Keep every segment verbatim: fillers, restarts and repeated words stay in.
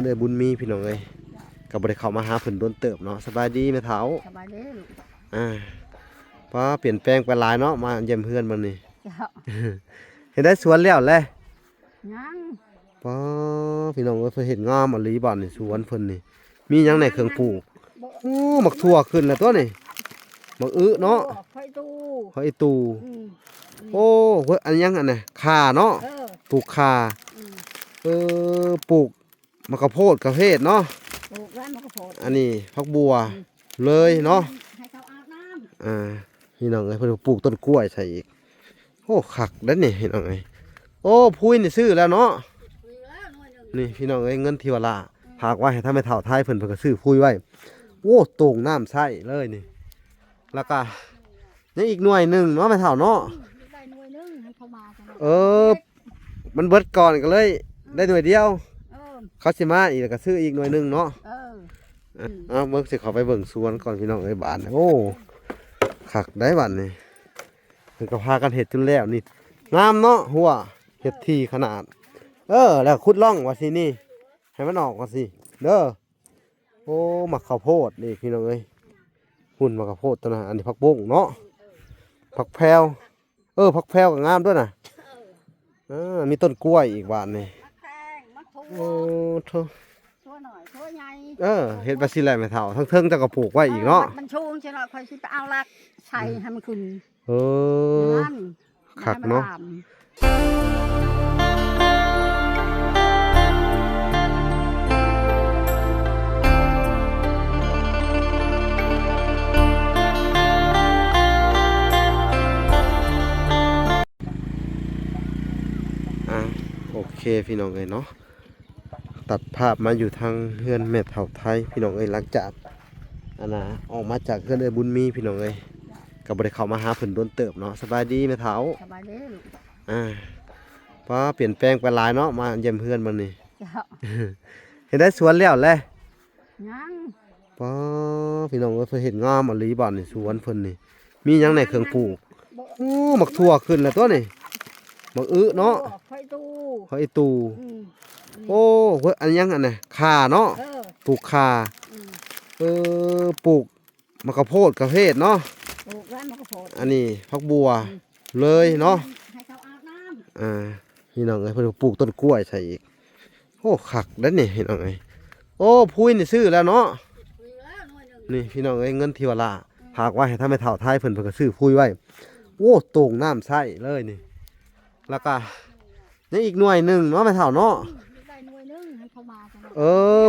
เอ้ยบุญมีพี่น้องเอ้ย ก็บ่ได้เข้ามาหาเพิ่นโดนเติบเนาะ สบายดีแม่เฒ่า สบายดีลูก อ่า ป้าเปลี่ยนแปลงไปหลายเนาะ มาเยี่ยมเฮือนมื้อนี้ เจ้า เฮ็ดได้สวนแล้วแหละ ยัง ป้า พี่น้องเอ้ย เพิ่นเฮ็ดงามอีหลีบ้านนี่ สวนเพิ่นนี่ มีหยังแหน่เครื่องปลูก โอ้ หมากถั่วขึ้นแล้วตัวนี่ หมากอึเนาะ ผักอีตู ผักอีตู อืม โอ้ เฮ้ย อันยังอันน่ะ ข่าเนาะ เออ ปลูกข่า อืม เออ ปลูกหมากข้าวโพดกระเพดเนาะ ปลูกไว้หมากข้าวโพด อันนี้ผักบัว อืม เลยเนาะ ให้เขาอาบน้ำ อ่า พี่น้องเอ้ย เพิ่นปลูกต้นกล้วยใส่อีก โอ้ คักเด้อนี่พี่น้องเอ้ย โอ้ พุ้ยนี่ซื้อแล้วเนาะ นี่พี่น้องเอ้ย เงินที่ว่าละฝากไว้ให้ทางแม่เฒ่าไทยเพิ่น เพิ่นก็ซื้อพุ้ยไว้ โอ้ โต่งน้ำใส่เลยนี่ แล้วก็ยังอีกหน่วยหนึ่งเนาะแม่เฒ่าเนาะ อืม ได้หน่วยหนึ่งให้เขามาซะเนาะ เออ มันเบิดก่อนก็เลยได้หน่วยเดียว เออ เขาสิมาอีกแล้วก็ซื้ออีกหน่วยหนึ่งเนาะ เออ อ่ะ เอาเบิ่งสิเข้าไปเบิ่งสวนก่อนพี่น้องเอ้ย บาดนี่ โอ้ คักได้บาดนี่ เพิ่นก็พากันเฮ็ดจนแล้วนี่ งามเนาะ หัว เฮ็ดถี่ขนาด เออ แล้วขุดร่องว่าสินี่ ให้มันออกว่าสิ เด้อ โอ้ หมากข้าวโพดนี่พี่น้องเอ้ย พุ้นหมากข้าวโพดตัวน่ะ อันนี้ผักบุ้งเนาะ ผักแพรว เออ ผักแพรวก็งามด้วยน่ะ เออ มีต้นกล้วยอีกบาดนี่ มะแตง มะถั่ว โอ้โธ่ ถั่วน้อย ถั่วใหญ่ เออ เฮ็ดไปสิแหละแม่เฒ่า ทั้งเทิงเจ้าก็ปลูกไว้อีกเนาะ เออ มันสูงใช่เนาะ ข้อยสิไปเอาหลักใส่ให้มันขึ้น เออ นั่น คักเนาะ อ่ะ โอเคพี่น้องเอ้ยเนาะ ตัดภาพมาอยู่ทางเฮือนแม่เฒ่าไทยพี่น้องเอ้ย หลังจากอันน่ะออกมาจากเฮือนเอ้ยบุญมีพี่น้องเอ้ย ก็บ่ได้เข้ามาหาเพิ่นโดนเติบเนาะ สบายดีแม่เฒ่า สบายดีลูก อ่า ป้าเปลี่ยนแปลงไปหลายเนาะ มาเยี่ยมเฮือนมื้อนี้ เจ้า เฮ็ดได้สวนแล้วแหละ ยัง ป้า พี่น้องเอ้ย เพิ่นเฮ็ดงามอีหลีบ้านนี่ สวนเพิ่นนี่ มีหยังแหน่เครื่องปลูก โอ้ หมากถั่วขึ้นแล้วตัวนี่ หมากอึเนาะ ผักอีตู ผักอีตู อืม โอ้ เฮ้ย อันยังอันน่ะ ข่าเนาะ เออ ปลูกข่า อืม เออ ปลูกหมากข้าวโพดกระเพดเนาะ ปลูกไว้หมากข้าวโพด อันนี้ผักบัว อืม เลยเนาะ ให้เขาอาบน้ำ อ่า พี่น้องเอ้ย เพิ่นปลูกต้นกล้วยใส่อีก โอ้ คักเด้อนี่พี่น้องเอ้ย โอ้ พุ้ยนี่ซื้อแล้วเนาะ พุ้ยแล้วหน่วยหนึ่ง นี่พี่น้องเอ้ย เงินที่ว่าละฝากไว้ให้ทางแม่เฒ่าไทยเพิ่น เพิ่นก็ซื้อพุ้ยไว้ โอ้ โต่งน้ำใส่เลยนี่ แล้วก็ยังอีกหน่วยหนึ่งเนาะแม่เฒ่าเนาะ อืม ได้หน่วยหนึ่งให้เขามาซะเนาะ เออ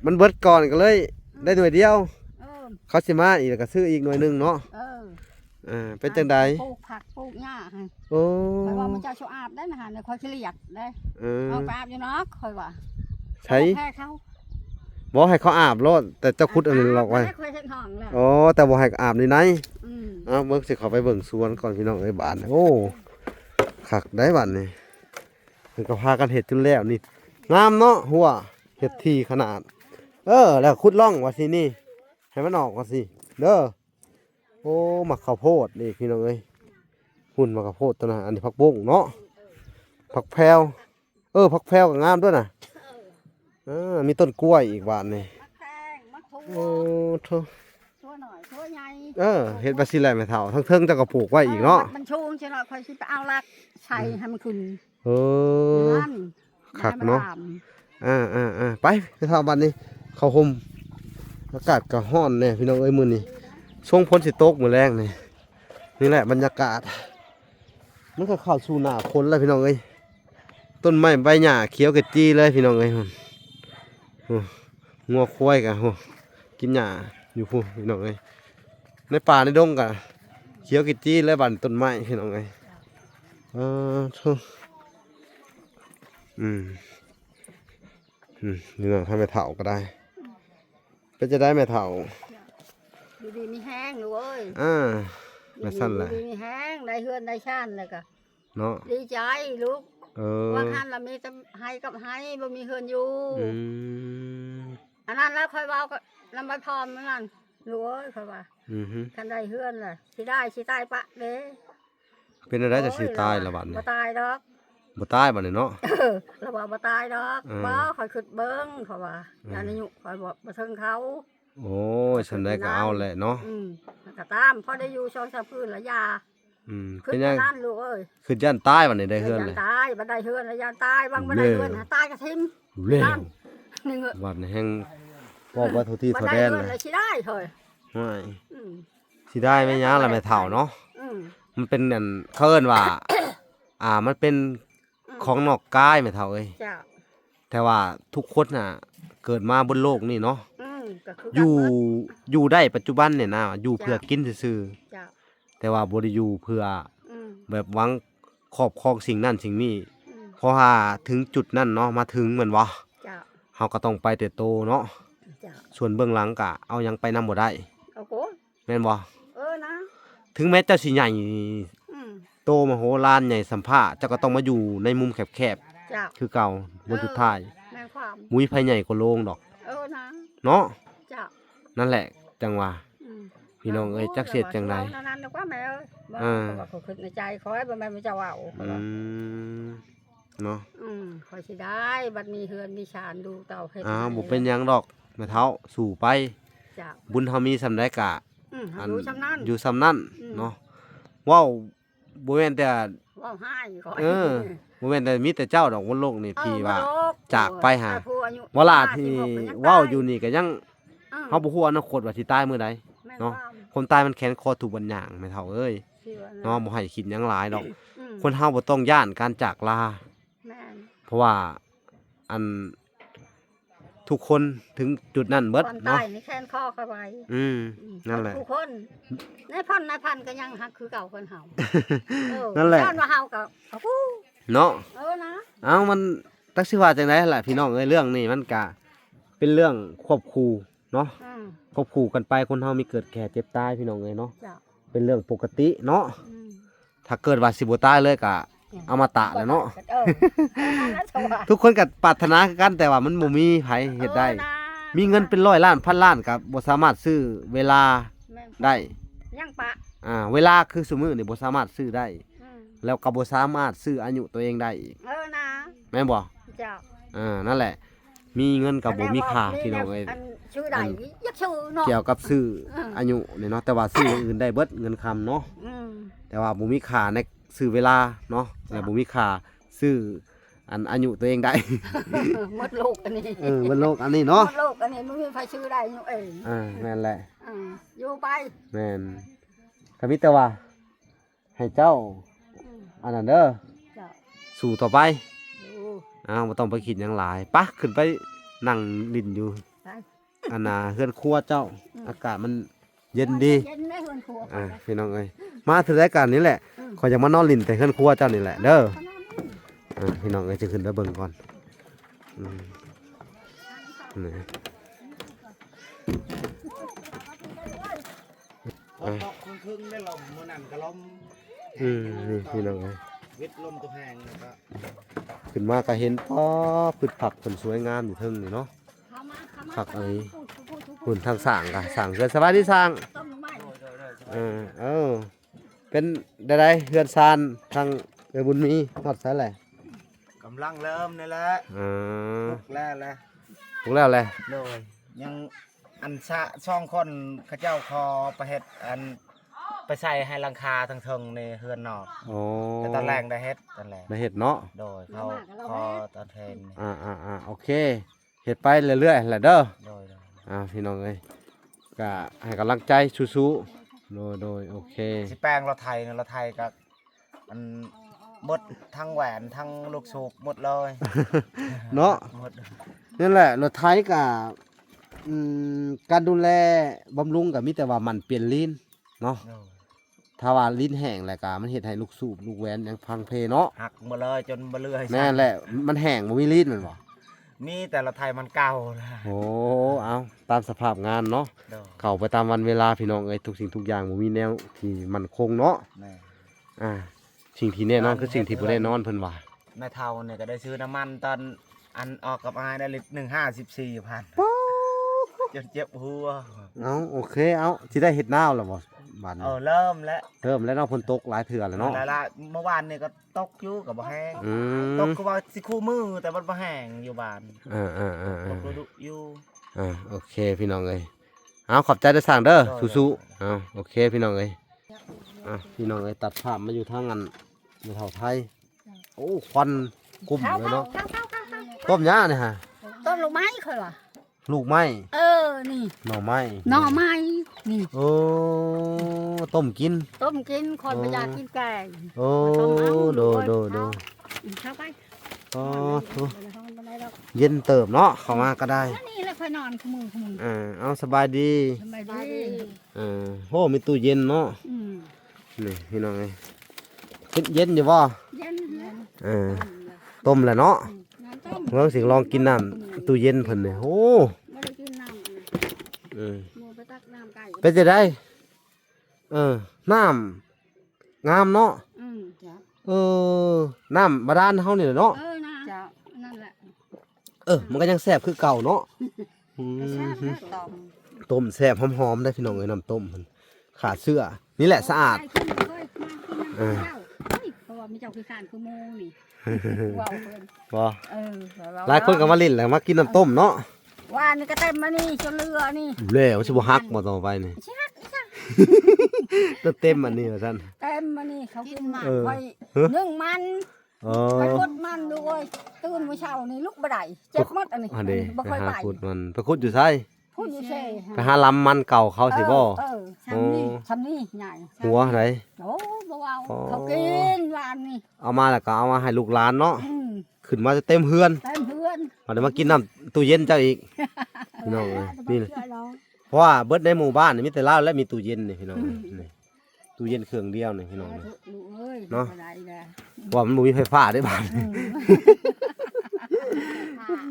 มันเบิดก่อนก็เลยได้หน่วยเดียว เออ เขาสิมาอีกแล้วก็ซื้ออีกหน่วยหนึ่งเนาะ เออ อ่า เป็นจังใด ปลูกผักปลูกหญ้าให้ โอ้ ข้อยว่ามันจะสิอาบได้นะฮะ เนี่ยข้อยขี้เลียดเด้ เออ เอาไปอาบอยู่เนาะ ข้อยว่า ใส่ แพ้เขา บ่ให้เขาอาบโลด แต่เจ้าขุดอันนี้หลอกไว้ อาบได้ ข้อยเฮ็ดห้องแล้ว อ๋อ แต่บ่ให้อาบในใน อืม เอาเบิ่งสิเข้าไปเบิ่งสวนก่อนพี่น้องเอ้ย บาดนี่ โอ้ คักได้บาดนี่ เพิ่นก็พากันเฮ็ดจนแล้วนี่ งามเนาะ หัว เฮ็ดถี่ขนาด เออ แล้วขุดร่องว่าสินี่ ให้มันออกว่าสิ เด้อ โอ้ หมากข้าวโพดนี่พี่น้องเอ้ย พุ้นหมากข้าวโพดตัวน่ะ อันนี้ผักบุ้งเนาะ ผักแพรว เออ ผักแพรวก็งามด้วยน่ะ เออ มีต้นกล้วยอีกบาดนี่ มะแตง มะถั่ว โอ้โธ่ ถั่วน้อย ถั่วใหญ่ เออ เฮ็ดไปสิแหละแม่เฒ่า ทั้งเทิงเจ้าก็ปลูกไว้อีกเนาะ เออ มันสูงใช่เนาะ ข้อยสิไปเอาหลักใส่ให้มันขึ้น เออ นั่น คักเนาะ ให้มันตาม อ่า อ่า อ่า ไป ไปทางบ้านนี้ เข้าห่ม อากาศก็ร้อนแน่พี่น้องเอ้ย มื้อนี้ ช่วงฝนสิตกมื้อแลงนี่ นี่แหละบรรยากาศ มันก็เข้าสู่หน้าฝนแล้วพี่น้องเอ้ย ต้นไม้ใบหญ้าเขียวขจีเลยพี่น้องเอ้ย โอ้ งัวควายก็ โอ้ กินหญ้าอยู่พุ้นพี่น้องเอ้ย ในป่าในดงก็เขียวขจีเลย บัดต้นไม้พี่น้องเอ้ย เออโธ่ อืม อืม นี่เนาะ ถ้าแม่เฒ่าก็ได้ เป็นจะได้แม่เฒ่า อยู่ดีมีแฮงลูกเอ้ย อ่า แม่สั้นแหละ อยู่ดีมีแฮง ได้เฮือนได้ชานแล้วก็ เนาะ ดีใจลูก เออ ว่าหันละมีแต่ไฮ่กับไฮ่ บ่มีเฮือนอยู่ อืม อันนั้นแล้วข้อยเว้าก็นำใบพรมื้อนั้น ลูกเอ้ย ข้อยว่า อือฮึ คันได้เฮือนล่ะ สิได้ สิตายปะเด้ เป็นอะไรจะสิตายละบัดนี้ บ่ตายดอก บ่ตายบัดนี้เนาะ เออ แล้วว่าบ่ตายดอก อืม บ่ข่อยคิดเบิ่งเขาว่า อืม ย่านอายุข่อยบ่บ่ถึงเขา โอ้ย ซั่นใด๋ก็เอาแหละเนาะ อืมมันก็ตามพอได้อยู่สองสามคืนละยา อืม คิด เป็นหยัง นั่นลูกเอ้ย คิดย่านตายบัดนี้ได้เฮือน ย่าน เลย ตายบ่ได้เฮือนแล้วย่านตายบ่ได้เฮือน แม่ ตายก็ทิ่ม เล่ นั่นนี่เงอะ บัดนี้แฮงบอกว่าทุกที่ บ่ ทั่ว ได้ แดน เฮือน เลย แล้วสิได้เฮ้ย ห้วย อืม สิได้แม่นหยังล่ะแม่เฒ่าเนาะ อืม มันเป็นอันเขาเอิ้นว่า อ่า มันเป็น อืม ของนอกกายแม่เฒ่าเอ้ย เจ้า แต่ว่าทุกคนน่ะ เกิดมาบนโลกนี่เนาะ อืมก็คือ อยู่ กันหมด อยู่ได้ปัจจุบันเนี่ยนะ อยู่เพื่อกินซื่อ เจ้า ๆแต่ว่าบ่ได้อยู่เพื่อ อืม แบบหวังครอบครองสิ่งนั้นสิ่งนี้ อืม เพราะว่าถึงจุดนั้นเนาะ มาถึงแม่นบ่ เจ้า เฮาก็ต้องไปแต่โตเนาะ เจ้า ส่วนเบื้องหลังก็เอาหยังไปนำบ่ได้ โอ้โห แม่นบ่ เออนะ ถึงแม้เจ้าสิใหญ่ อืม โตมโหฬารใหญ่สำภาค เจ้าก็ต้องมาอยู่ในมุมแคบ เจ้า ๆคือเก่า มื้อสุดท้าย แม่นความ บ่มีไผใหญ่กว่าโลงดอก เออนะ เนาะ เจ้า นั่นแหละจั่งว่า อืม พี่น้องเอ้ย จักสิเฮ็ดจั่งใด๋ นั่นนั่นกว่าแม่เอ้ย อ่า ว่าเขาคิดในใจคอยบ่แม่นเจ้าเว้า อืมเนาะ อืมคอยสิได้บัดมีเฮือนมีชานดูเต่าเฮ็ด อ้าว ให้ บ่เป็นหยังดอกแม่เฒ่า สู้ไป เจ้า บุญเฮามีส่ำใด๋กะ อืม อัน อยู่ส่ำนั้น อยู่ส่ำนั้น อืม เนาะ เว้าบ่แม่นแต่ เว้าให้ขอ เออ บ่แม่นแต่มีแต่เจ้าดอกบนโลกนี่ เออ ที่ว่า บ่โลก จากไปหา แต่ผู้อายุ ว่าล่ะ ห้าสิบ ที่ หกก็ยัง เว้า ตาย อยู่นี่ก็ยัง อืม เฮาบ่ฮู้อนาคตว่าสิตายมื้อใด แม่น เนาะ ความ ความตายมันแขนคอถูกบันหยางแม่เฒ่าเอ้ย ที่ว่า เนาะ บ่ให้คิดหยังหลายดอก อืม คนเฮาบ่ต้องย้านการจากลา แม่น เพราะว่าอันทุกคนถึงจุดนั้นเบิด ความ เนาะ ตายนี่แขนคอเขาไว้ อืม อืม นั่นแหละ ทุกคนในพันในพันก็ยังฮักคือเก่าคนเฮาเออ นั่นแหละ ย้อนว่าเฮาก็เอาฮู้ เนาะ เออนะ เอ้า มันจักสิว่าจั่งใด๋ล่ะพี่น้องเอ้ย เรื่องนี้มันกะเป็นเรื่องควบคู่เนาะ อืม ควบคู่กันไป คนเฮามีเกิดแก่เจ็บตายพี่น้องเอ้ยเนาะ เจ้า เป็นเรื่องปกติเนาะ อืม ถ้าเกิดว่าสิบ่ตายเลยกะ อมตะแหละเนาะ เออ ทุกคนก็ปรารถนาคือกัน แต่ว่ามันบ่มีไผเฮ็ดได้ ออนะ มีเงินเป็นร้อยล้านพันล้านก็บ่สามารถซื้อเวลา แม่น ได้ ยังปะ อ่า เวลาคือซุมื้อนี่บ่สามารถซื้อได้ อืม แล้วก็บ่สามารถซื้ออายุตัวเองได้อีก เออนะ แม่นบ่ เจ้า อ่า นั่นแหละ มีเงินก็บ่มีค่า แสดงว่า พี่น้องเอ้ย อันชื่อใด อัน อยากชื่อเนาะ เกี่ยวกับซื้อ อืม อายุนี่เนาะ แต่ว่าซื้ออย่างอื่นได้เบิด เงินคำเนาะ อืม แต่ว่าบ่มีค่าในซื้อเวลาเนาะ จ้ะ แล้วบ่มีค่าซื้ออันอายุตัวเองได้ หมดโลกอันนี้ เออ บนโลกอันนี้เนาะ หมดโลกอันนี้มันมีไผชื่อได้อยู่เอง อ่า แม่นแหละ อืมอยู่ไป แม่น ก็มีแต่ว่า ให้เจ้า อืม อันนั้นเด้อ เจ้า สู้ต่อไป อยู่ อ้าว บ่ต้องไปคิดหยังหลาย ปะ ขึ้นไปนั่งเล่นอยู่ ไป อันน่ะ เฮือนครัวเจ้า อืม อากาศมันเย็นดี เย็นในเฮือนครัว อ่า พี่น้องเอ้ย มาเทื่อใด๋กะนี่แหละ อืม ข้อยอยากมานอนเล่นแต่เฮือนครัวเจ้านี่แหละ เด้อ ขนาดนี้ อ่า พี่น้องเอ้ย จะขึ้นไปเบิ่งก่อน อืม นี่ ตกครึ่งๆได้ลม มื้อนั้นก็ลม อืม นี่พี่น้องเอ้ย วิทย์ลมตัวแห้งแล้วก็ ขึ้นมาก็เห็น ป๊า พืชผักเพิ่นสวยงามอยู่เทิงนี่เนาะ เขามาเขามา ผักอันนี้ พูดพูดพูดพูด เพิ่นทางสร้างกะ สร้างเฮือน สบายดีสร้าง ต้นไม้ โดยโดยโดยสบาย เออ เออ เป็นใด๋ๆ เฮือนซานทางเอื้อยบุญมีฮอดไสแหละ กำลังเริ่มนี่แหละ อ่า ปลูกแล้วแหละ ปลูกแล้วแหละ โดย ยังอันสะสองคนเขาเจ้าขอไปเฮ็ดอัน ไปใส่ให้หลังคาทางเทิงในเฮือนนอก อ๋อ แต่ตอนแรกได้เฮ็ดตอนแรก ได้เฮ็ดเนาะ โดยเขาขอตอนเพลน อ่าอ่าอ่า โอเค เฮ็ดไปเรื่อยๆแหละเด้อ โดยโดย อ่า พี่น้องเอ้ย ก็ให้กำลังใจสู้ๆ โดยโดย โอเค สิแปลงรถไถนะ รถไถก็อันหมดทั้งแหวนทั้งลูกสูบหมดเลย เนาะ หมด นั่นแหละ รถไถก็ อืม การดูแลบำรุงก็มีแต่ว่าหมั่นเปลี่ยนลีนเนาะ โดย ถ้าว่าลีนแห้งแล้วก็มันเฮ็ดให้ลูกสูบลูกแหวนหยังพังเพเนาะ หักหมดเลยจนบ่เหลือ แม่นแหละ มันแห้งบ่มีลีนแม่นบ่ มีแต่รถไถมันเก่าแล้ว โอ้ เอา ตามสภาพงานเนาะ โดย เข้าไปตามวันเวลาพี่น้องเอ้ย ทุกสิ่งทุกอย่างบ่มีแนวที่มั่นคงเนาะ แม่ อ่า สิ่งที่แน่นอนคือสิ่งที่บ่แน่นอนเพิ่นว่า แม่เฒ่าเนี่ยก็ได้ซื้อน้ำมันตอนอันออกกับอ้ายได้ลิตรหนึ่งห้าสิบสี่พัน ป๊าด จนเจ็บหัว เอาโอเคเอาสิได้เฮ็ดนาวแล้วบ่บาด เอ นี้ อเริ่มแล้ว เริ่มแล้วเนาะฝนตกหลายเทื่อแล้วเนาะ หลายๆเมื่อวานนี่ก็ตกอยู่ก็บ่แห้ง อื ต ม กคือว่าสิคู่มือแต่มันบ่แห้งอยู่บ้าน เออเออเออเอ ต อก ฤดูอยู่ เออโอเคพี่น้องเอ้ยเอาขอบใจเด้อสั่งเด้อ โดย สู้ๆเอาโอเคพี่น้องเอ้ยอ่ะพี่น้องเอ้ยตัดภาพมาอยู่ทางอันไม่เท่าไทยโอ้ควันกลุ่มเลยเนาะต้มหยังนี่ฮะ ต้มลูกไม้ค่อยว่า ลูกไม้ เออนี่ หน่อไม้ หน่อไม้นี่ โอ้ต้มกิน ต้มกินคนบ่อยากกินแกง โอ้ ต้มเอา โดยโดยโดย เข้าไป อ๋อโถเย็นเติบเนาะเข้ามาก็ได้ นี่แหละค่อยนอนขมุงขมุง อ่าเอาสบายดี สบายดี อ่าโหมีตู้เย็นเนาะ อืม นี่พี่น้องเอ้ยเย็นเย็นอยู่บ่ เย็นเลย เออต้มแล้วเนาะ น้ำต้ม เพิ่งสิลองกินน้ำตู้เย็นเพิ่นเนี่ยโอ้ ไม่ได้กินน้ำ เออ หมูไปตักน้ำไก่ เป็นจะได้เออน้ำงามเนาะ อืมจ้ะ เออน้ำบาดาลเฮานี่แหละเนาะ เออนะจ้ะนั่นแหละ เออมันก็ยังแซ่บคือเก่าเนาะอืม แซ่บนะต้ม ต้มแซ่บหอมๆได้พี่น้องเอ้ยน้ำต้มมันขาดเสื้อนี่แหละสะอาด ไอ้ขึ้นเคยมากินน้ำเจ้าเฮ้ยเพราะว่ามีเจ้าขี้ข้านคือหมูนี่ว้าวเพิ่น บ่ เออ หลายคนก็มาเล่นแหละมากินน้ำต้มเนาะ ว่านี่ก็เต็มมานี่จนเรือนี่ แล้วสิบ่ฮักบ่ต่อไปนี่ ชิฮักอีช่าง เต็มอันนี้ว่าซั่น เต็มมานี่เขากินมา เออ คอย ฮะ นึ่งมัน อ๋อ ไปกดมันด้วยตื่นมื้อเช้านี่ลุกบ่ได้เจ็บหมดอันนี้ อันนี้ บ่ ไป ค่อย หา ไป ขุดมันไปขุดอยู่ไส พูดอยู่เซ่ ไปหาลำมันเก่าเขาสิบ่ เออ โอ้ ทำนี่ทำนี่ใหญ่ หัวไหน โอ้บ่เอา อ๋อ เขากินหวานนี่ เอามาแล้วก็เอามาให้ลูกหลานเนาะ อืม ขึ้นมาจะเต็มเฮือน เต็มเพื่อน มาได้มากินน้ำตู้เย็นเจ้าอีกพี่น้องเอ้ยนี่ เชื่อเรา เพราะว่าเบิดในหมู่บ้านนี่มีแต่ลาวและมีตู้เย็นนี่พี่น้องเอ้ยนี่ตู้เย็นเครื่องเดียวนี่พี่น้องเอ้ย ลูกเอ้ย เนาะ บ่ได้แล้ว ว่ามันบ่มีไฟฟ้าได้บ้าน อืม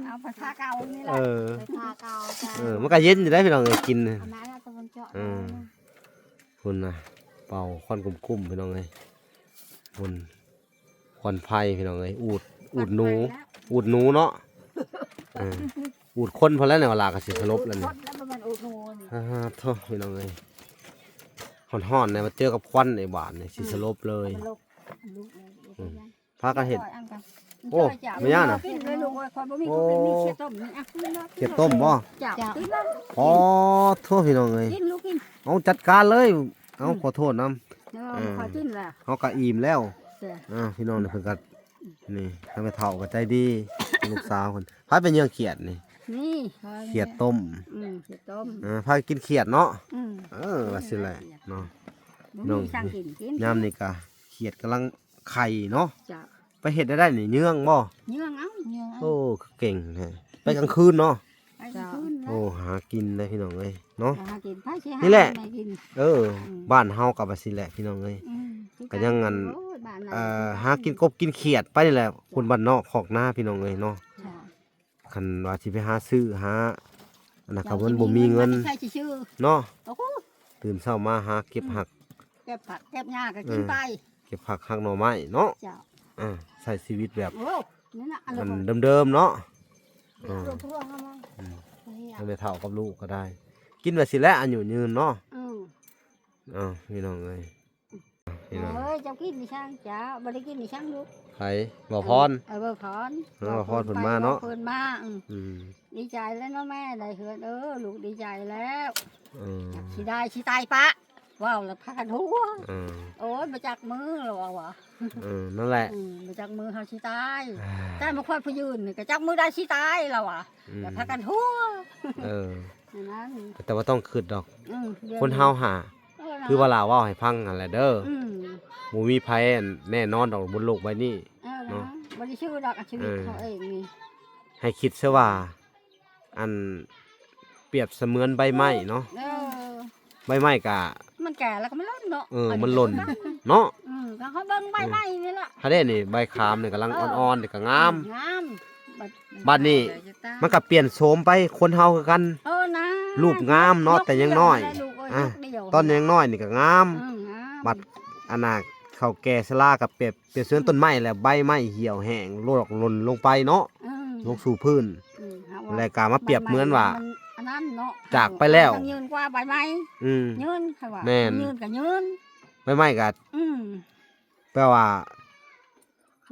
เอาภาษาเก่านี่แห เอ ละ อ ภาษาเก่าจ้ะ เออมันก็เย็นอยู่ได้พี่น้องเอ้ยกิน อันนั้นน่ะตะวันเจาะ เออ คุณนะเป่าควันกลุ่มๆพี่น้องเอ้ยคุณควันไฟพี่น้องเอ้ยอูดอูดหนู อูดหนูเนาะเอออูดคนพอแล้วเนี่ยเวลาก็สิสลบแล้ว ค นี่ นแล้วมันอูดหนูนี่ อ่าโธ่พี่น้องเอ้ยฮ้อนๆเนี่ยมาเจอกับควันในบาดนี่สิสลบเลย มันลกลูกเลย พากันเห็ด อันกัน โอ้ไม่ยากนะ กินเลยลูกเอ้ยคอยบ่มีของกินมีเขียดต้มนี่อ่ะกินเนาะ เขียดต้มบ่ จ้ะกินเนาะ อ๋อโธ่พี่น้องเอ้ย กินลูกกิน เอาจัดการเลยเอาขอโทษนำ เออขอกินละ เฮาก็อิ่มแล้ว เสีย อ่าพี่น้องนี่เพิ่นก็นี่ทางแม่เฒ่าก็ใจดีลูกสาวเพิ่นพาไปเยี่ยงเขียดนี่ นี่ เขียดต้ม อืมเขียดต้ม อ่าพากินเขียดเนาะ อืม เออว่าสิแหละเนาะ บ่มีช่างกินกิน ยามนี้ก็เขียดกำลังไข่เนาะ จ้ะ ไปเฮ็ดได้ได้นี่เยื่องบ่ เยื่องเอาเยื่องเอา โอ้คือเก่งแท้ไปกลางคืนเนาะ ไปกลางคืน โอ้หากินได้พี่น้องเอ้ยเนาะ หากินไปสิหา นี่แหละ ไปกิน เออบ้านเฮาก็ว่าสิแหละพี่น้องเอ้ย อืม ก็ยังงั้น โอ้ยบ้านเรา เอ่อหากินกบกินเขียดไปนี่แหละคนบ้านนอกคอกนาพี่น้องเอ้ยเนาะ จ้ะ คันว่าสิไปหาซื้อหาอันนั้นก็มันบ่มีเงิน ใช่ชื่อ เนาะ โอ้โห ตื่นเช้ามาหาเก็บผัก เก็บผักเก็บหญ้าก็กินไป เก็บผักหักหน่อไม้เนาะ เจ้า อ่าใช้ชีวิตแบบ โอ้นี่นะอัน อัน นี้ เดิมๆเนาะ ตัวพวกเขามา ให้แม่เฒ่ากับลูกก็ได้ กินไว้สิแหละอายุยืนเนาะ อืม อ้าวพี่น้องเอ้ย พี่น้อง เอ้ยเจ้ากินดิช่างจ้าบ่ได้กินดิช่างลูก ไผบ่พร เออบ่พร เออบ่พรเพิ่นมาเนาะ เพิ่นมาอืม อืม ดีใจแล้วเนาะแม่ได้เฮือนเออลูกดีใจแล้ว เออ สิได้สิตายปะว้าวแล้วพากันหัว เออ โอ้ยมาจากมือแล้วว่ะ เออนั่นแหละ อืมมาจากมือเฮาสิตาย อ่า แต่มาคอยพยืนนี่ก็จากมือได้สิตายแล้วว่ะ อืม แล้วพากันหัว เออ อย่างนั้น แต่ว่าต้องคิดดอก อืม คนเฮาหา เออนะ คือว่าลาวเว้าให้ฟังนั่นแหละเด้อ อืม บ่มีไผแน่นอนดอกบนโลกใบนี้ เออ เนาะ นะบ่ได้ชื่อดอกชีวิต เออ เขาเองนี่ ให้คิดซะว่า อันเปรียบเสมือนใบไม้เนาะ เออ ใบไม้กะ มันแก่แล้วก็มันหล่นเนาะ เออมันหล่นเนาะ อืมก็เขาเบิ่งใบไม้นี่ละ ถ้าได้นี่ใบขามนี่กำลังอ่อนๆนี่ก็งาม งาม บัดนี้ มันก็เปลี่ยนโฉมไปคนเฮาคือกัน เออนะ รูปงามเนาะแต่ยังน้อย ลูกเอ้ย อ่ะ ยกเดียว ตอนยังน้อยนี่ก็งาม อืมงาม บัดอนาคตเขาแก่ชรากับเปรียบเปรียบเสมือนต้นไม้แหละใบไม้เหี่ยวแห้งโลกหล่นลงไปเนาะ อืม ลงสู่พื้น อืมเฮา และกามาเปรียบเหมือนว่า อันนั้นเนาะ จากไปแล้ว ต้องยืนกว่าใบไม้ อืม ยืน เขาว่า แม่น ยืนก็ยืน ใบไม้ก็ อืม แปลว่า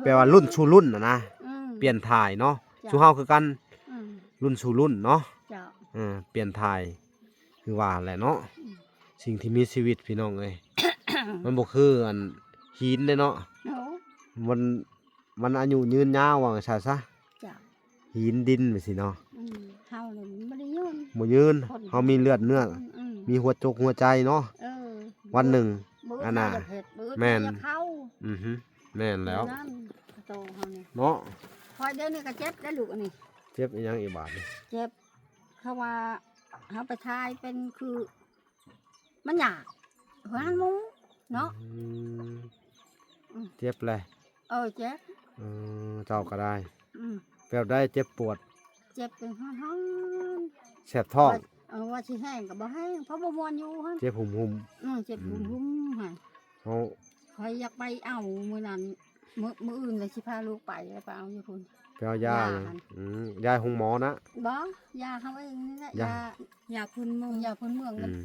แปลว่ารุ่นสู่รุ่นน่ะนะ อืม เปลี่ยนถ่ายเนาะ จ้ะ สู่เฮาคือกัน อืม รุ่นสู่รุ่นเนาะ เจ้า เออ เปลี่ยนถ่าย คือว่าแหละเนาะ อืม สิ่งที่มีชีวิตพี่น้องเอ้ย มันบ่คืออันหินเด้เนาะ โอ้ มัน มันอายุยืนยาวว่าซั่นซะ จ้ะ หินดินไปสิเนาะ อืม เฮาเลยมันบ่ได้ยืน บ่ยืน คน เฮามีเลือดเนื้อ อืม อืม มีหัวจกหัวใจเนาะ เออ วันหนึ่ง มื้อ อันน่ะ เฮาอยากเฮ็ด มื้อ แม่น เฮาอยากเข้า อือฮึ แม่นแล้ว นั่น โตเฮานี่ เนาะ คอยเดี๋ยวนี้ก็เจ็บได้ลูกอันนี้ เจ็บอีหยังอีกบาดนี่ เจ็บ เขาว่า เฮาไปทายเป็นคือ มันยาก หัวหันหมู เนาะ อืม อืม เจ็บเลย เออ เจ็บ เออ เจ้าก็ได้ อืม แบบได้เจ็บปวด เจ็บเป็นฮ้อนๆ แสบท้อง ว่า เออ ว่าสิแห้งก็บ่แห้ง เพราะบ่ม่วนอยู่หั่น เจ็บหุ่มๆ อืม เจ็บ อืม หุ่มๆหั่น เฮา ข้อยอยากไปเอามื้อนั้น มื้อ มื้ออื่นเลยสิพาลูกไป แล้วไปเอาอยู่พุ้น ไปเอายา ยา หยัง หั่น อืม ยาโฮงหมอนะ บ่ ยาเฮาเองนี่แหละ ยา ยา ยาพื้นเมือง ยาพื้นเมือง อืม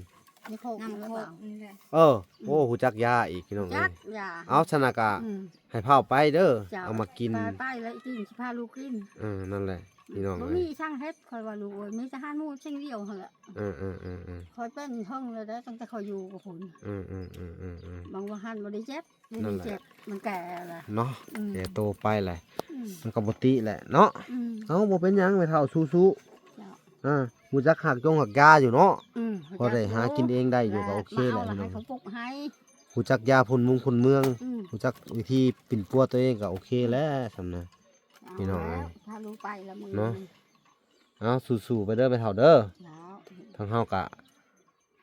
ในโคก น้ำ นี่แหละ โคก บ่าว นี่แหละ เออ อืม โอ้ ฮู้จักยาอีกพี่น้องเอ้ย จักยา เอาซะนะกะ อืม ให้พาไปเด้อ เจ้า เอามากิน ไป ไปแล้วอีกทีสิพาลูกกิน เออ นั่นแหละ พี่น้อง บ่ เอ้ย มีช่างเฮ็ด ข้อยว่าลูกเอ้ย มีแต่หันหมูสิ่งเดียวหั่นแหละ เออ เออ เออ เออ ข้อยเป็นเฮิงแล้วเด้อ ตั้งแต่ข้อยอยู่กับพุ้น เออ เออ เออ เออ เออ บางว่าหันบ่ได้เจ็บ นั่นแหละ เจ็บ มันแก่ละ เนาะ อืม แก่โตไปแหละ อืม มันก็บ่ติแหละเนาะ อืม เอ้า บ่เป็นหยัง แม่เฒ่า สู้ๆ เจ้า อ่า ฮู้จักหักจงหักยาอยู่เนาะ อืม พอได้หากินเองได้อยู่ ก็โอเคแหละ มาเอา พี่น้อง ให้เขาปลูกให้ ฮู้จักยาพื้นมุงพื้นเมือง อืม ฮู้จักวิธีปิ้นปัวตัวเองก็โอเคแล้ว อืม ส่ำนะ เอา พี่น้อง แล้ว เอ้ย ถ้าลูกไปละมื้อ เนาะ เอา สู้ๆ ไปเด้อ แม่เฒ่าเด้อ เจ้า ทางเฮากะ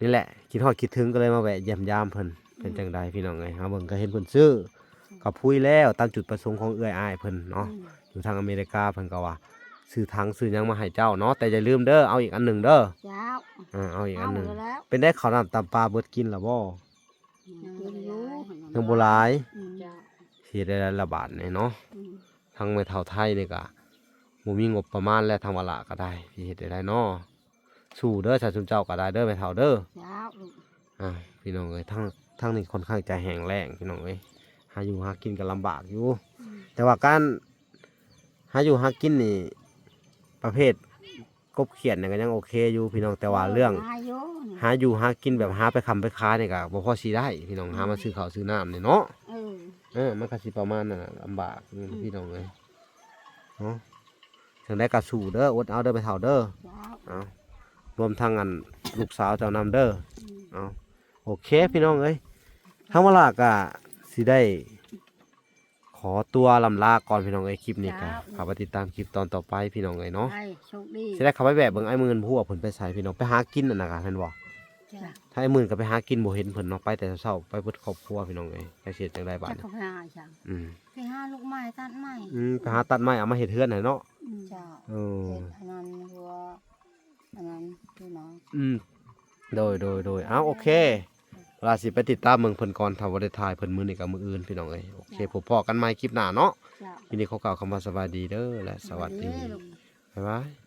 นี่แหละ คิดฮอดคิดถึงก็เลยมาแวะเยี่ยมยามเพิ่น เป็น อืม จั่งใดพี่น้องเอ้ย เฮาเบิ่งก็เห็นเพิ่นซื้อ อืม กับพุ้ยแล้วตามจุดประสงค์ของเอื้อยอ้ายเพิ่นเนาะ อืม อยู่ทางอเมริกาเพิ่นก็ว่า ซื้อถังซื้อหยังมาให้เจ้าเนาะ แต่อย่าลืมเด้อ เอาอีกอันหนึ่งเด้อ เจ้า อ่า เอาอีกอันหนึ่ง เอาแล้ว เป็นได้ข้าวน้ำตำปลาเบิดกินแล้วบ่ ยังกินอยู่ ยังบ่หลาย อืม เจ้า สิได้ละบาทนี่เนาะ อืม ทางแม่เฒ่าไทยนี่ก็บ่มีงบประมาณและทางวาระก็ได้ สิเฮ็ดได้เนาะ สู้เด้อ ชาวชุมเจ้าก็ได้เด้อ แม่เฒ่าเด้อ เจ้า อ่า พี่น้องเอ้ย ทาง ทางนี้ค่อนข้างจะแห้งแล้ง พี่น้องเอ้ย หาอยู่หากินก็ลำบากอยู่ อืม แต่ว่าการหาอยู่หากินนี่ ประเภทกบเขียดนี่ก็ยังโอเคอยู่ พี่น้อง แต่ว่าเรื่อง หาอยู่นี่ หาอยู่หากินแบบหาไปค้ำไปขายนี่ก็บ่พอสิได้ พี่น้อง อืม หามาซื้อข้าวซื้อน้ำนี่เนาะ เออ เออ มันก็สิประมาณนั้นน่ะ ลำบาก อืม พี่น้องเอ้ย เนาะ จั่งใดก็สู้เด้อ อดเอาเด้อ แม่เฒ่าเด้อ เจ้า เอา รวมทั้งอันลูกสาวเจ้านำเด้อ อืม เอา โอเค พี่น้องเอ้ย ทางวาระก็สิได้ขอตัวลำลาก่อน พี่น้องเอ้ย คลิปนี้ก็ เจ้า ฝากไปติดตามคลิปตอนต่อไป พี่น้องเอ้ยเนาะ ไป โชคดี สิได้เข้าไปแวะเบิ่งอ้ายหมื่นผู้ว่าเพิ่นไปไส พี่น้อง ไปหากินนั่นน่ะกะ แม่นบ่ จ้ะ ถ้าอ้ายหมื่นก็ไปหากิน บ่เห็นเพิ่นเนาะ ไปแต่เช้า ไปเบิดครอบครัว พี่น้องเอ้ย จักสิเฮ็ดจั่งใดบาด จัก นี้ เขาไปหาหยัง อืม ไปหาลูกไม้ตัดไม้ อืม ไปหาตัดไม้เอามาเฮ็ดเฮือนให้เนาะ อืม เจ้า เออ เฮ็ดอันนั้นหัว อันนั้นพี่น้อง อืม โดย โดย โดย เอา โอเค เวลาสิไปติดตามเบิ่งเพิ่นก่อน ถ้าบ่ได้ถ่ายเพิ่นมื้อนี้ก็มื้ออื่น พี่น้องเอ้ย โอเค จ้ะ พบพ้อกันใหม่คลิปหน้าเนาะ จ้ะ คลิปนี้ขอกล่าวคำว่าสบายดีเด้อ และสวัสดี สวัสดีลูก บ๊ายบาย